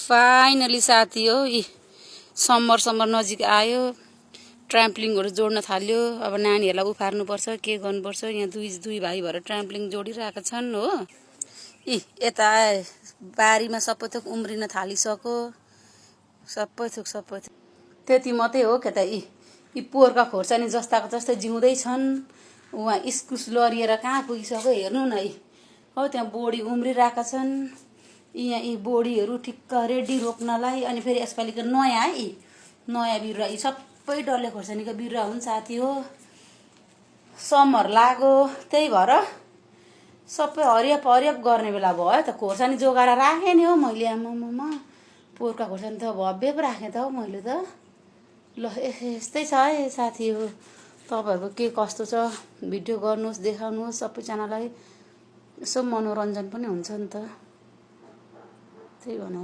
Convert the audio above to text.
finally साथी हो summer नजिक आयो ट्राम्पलिङहरु जोड्न थाल्यो अब नानीहरुलाई उफार्नुपर्छ के गर्नुपर्छ यहाँ दुई भाइ भएर ट्राम्पलिङ जोडिरहेका छन् हो यता बारीमा सबै थोक उम्रिन थालिसक्यो सबै थोक त्यति मात्रै हो के त यी पोहोरका खोर्सानी जस्ताको जस्तै जिउँदै छन् उहाँ इस्कुस लरिएर कहाँ पुगिसक्यो हेर्नु न हो त्यहाँ बोडी उम्रिरहेका छन् यी बोडीहरु ठिक्क रेडी रोप्नलाई अनि फेरि यसपालिको नयाँ नयाँ बिरुवा यी सबै डल्ले खोर्सानीको बिरुवा हुन् साथी हो समर लाग्यो त्यही भएर सबै हरियाप गर्ने बेला भयो त खोर्सानी जोगाएर राखे नि हो मैले आमामा पोहोरका खोर्सानी त भव्य पो राखे त हो मैले त ल यस्तै छ है साथी हो तपाईहरुको के कस्तो छ भिडियो गर्नुस् देखाउनुस् सबैजनालाई यसो मनोरञ्जन पनि हुन्छ नि त त्यही भनेर